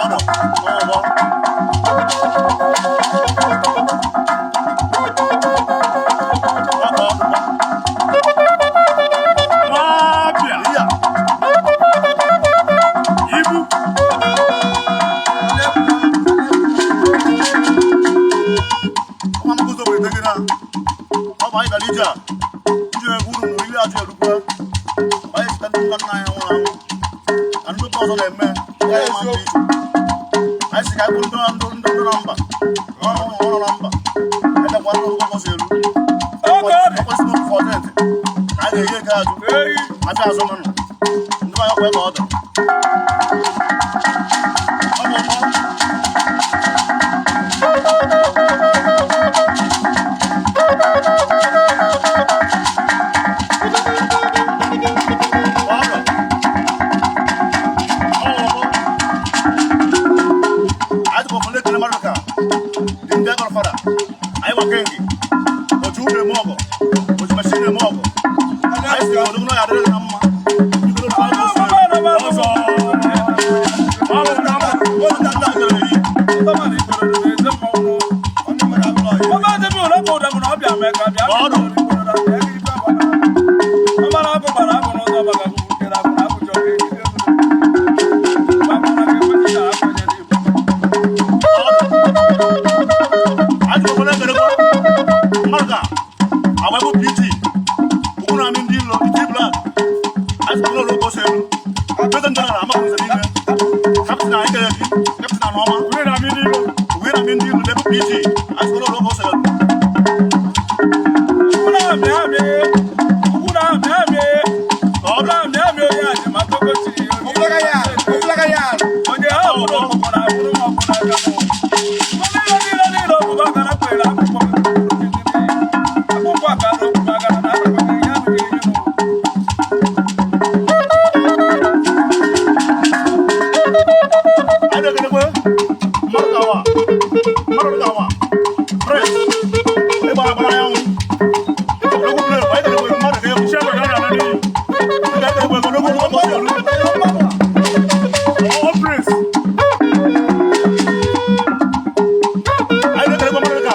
Ọdọ, ọgbọ. Ọkọ ọdụmọ. Nwabịa, Iya. ibu, Nwa m guzo wee degide a. Ọ bụ anyị bịara ije a. Iji wee gwuru na oriri ajụ erukwe. Anyị site ndị nna nna anyị nwụrụ anwụ. Na ndị ụka ọzọ na-eme. Ya ema ndị iche. Anyị si ka anyị bụrụ ndị ndụ ndị ndụ na mba. Ọrụ ọrụ na mba. Edekwa ndị ụka ọzọ elu. Oge ọ dị. Ọkwesị n'ofu fọtentị. Ka anyị ga-eyi eke ajụ. Eyi, Afịa azụ mmanụ. Ndị be anyị ọkwa ebe ọ dị. Ọ bụ ụtọ. Ọrụ. Ọ bụ ụtọ. Anyị dịkwa ụfọdụ ekele mmadụ ka dị ndị agọrọ fada. Anyị gwa kengi. Otu ụlọ eme ọgọ. Otu meshin eme ọgọ. Anyị si obodo na ya adịrị na mma. Biko, na anyị ọzọ. Ọ bụ ka mma. Ndị ndị agọrọ eyi. Anyị dịkwa ụfọdụ ekele mmadụ ka agwa bụ PT. Ukwu na amị ndị ilo, iti blak. Anyị sị n'ụlọ ụka ose elu. President General Amakwụ Nze niile. Kaptịn anyị kere gị. Kaptịn Anọma. Mmiri na mmiri ilo. Uwe na amị ndị ilo n'ebe PT. Anyị sị n'ụlọ ụka ose elu. Ka ọ dị. Anyị na-ekelekwe mmadụ ka awa. Mmadụ ka awa. Prince. Ịgba agbara anyanwụ. Odogwu play. Anyị kelekwe mmadụ ka egwu. Iṣẹ́ bẹ̀rẹ̀ ọ̀rọ̀ nìyí. Ndị ekelekwe odogwu ụka ose elu. Ọ Prince. Anyị na-ekelekwe mmadụ ka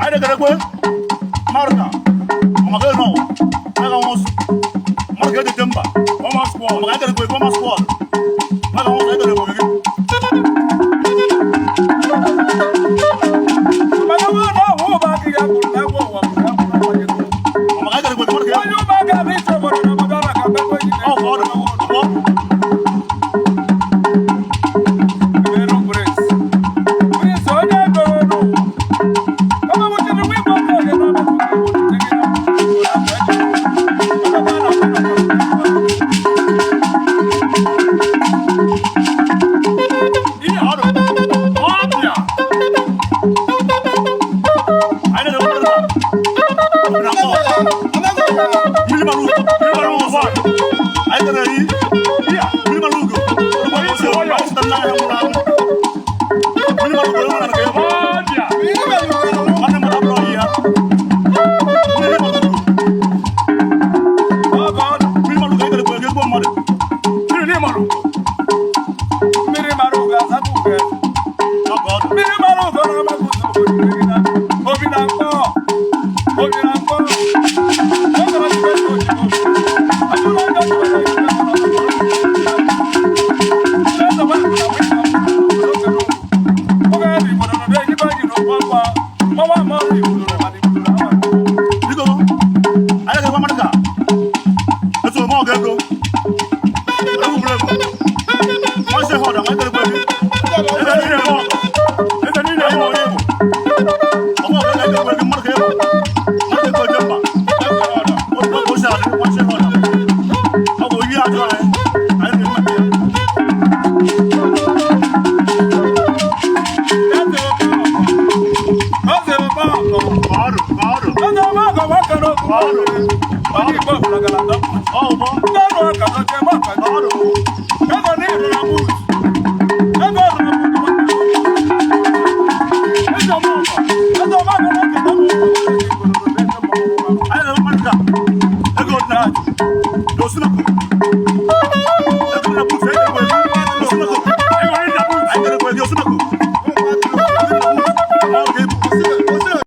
anyị na-ekelekwe mmadụ ka ọmaka nọ maka nwa osu mmadụ ka ejete mba Ọma squad. ọmaka ekelekwe gọma squad maka nwa osu ekelekwe gị. Ọmaka ekelekwe mmadụ ka ọ ka ọ dị ọ. Ihe Ọ dị. ọbịa. Anyị na-ekelekwe mmadụ ka obi na mmụọ mmiri mara ugo, mmiri mara ugo squad. Anyị kelere yi Ihe. mmiri mara ugo olugbo ose elu. Anyị site n'ahịa nwụrụ anwụ mmiri mara ugo enwere ka egwu. Ọbịa. Nwanne mmadụ abụrụ ọyị ya. Mmiri mara ugo, mmiri mara ugo ekelekwe gị ezigbo mmadụ. Mmiri ní ìmọ̀ràn. Ọ ka ọ dị. Mmiri mara ugo na-amapụta obodo megide. Obi na mkpọ. Obi na mkpọ. Ọ gara n'ime obodo. Ọjọ́ náà jẹ́ Onye Igbo ọbụla gara adọ. Ọ ụgbọ. Ndị ọrụ aka nọche eme ọka. Ọrụ. Ego na ịrụ na buut. Ego ọrụ na buut. Eze ọma ọkọ. Eze ọma ọkọ na-ekele m. Anyị na-eme mmadụ ka ego dị na Dosinako.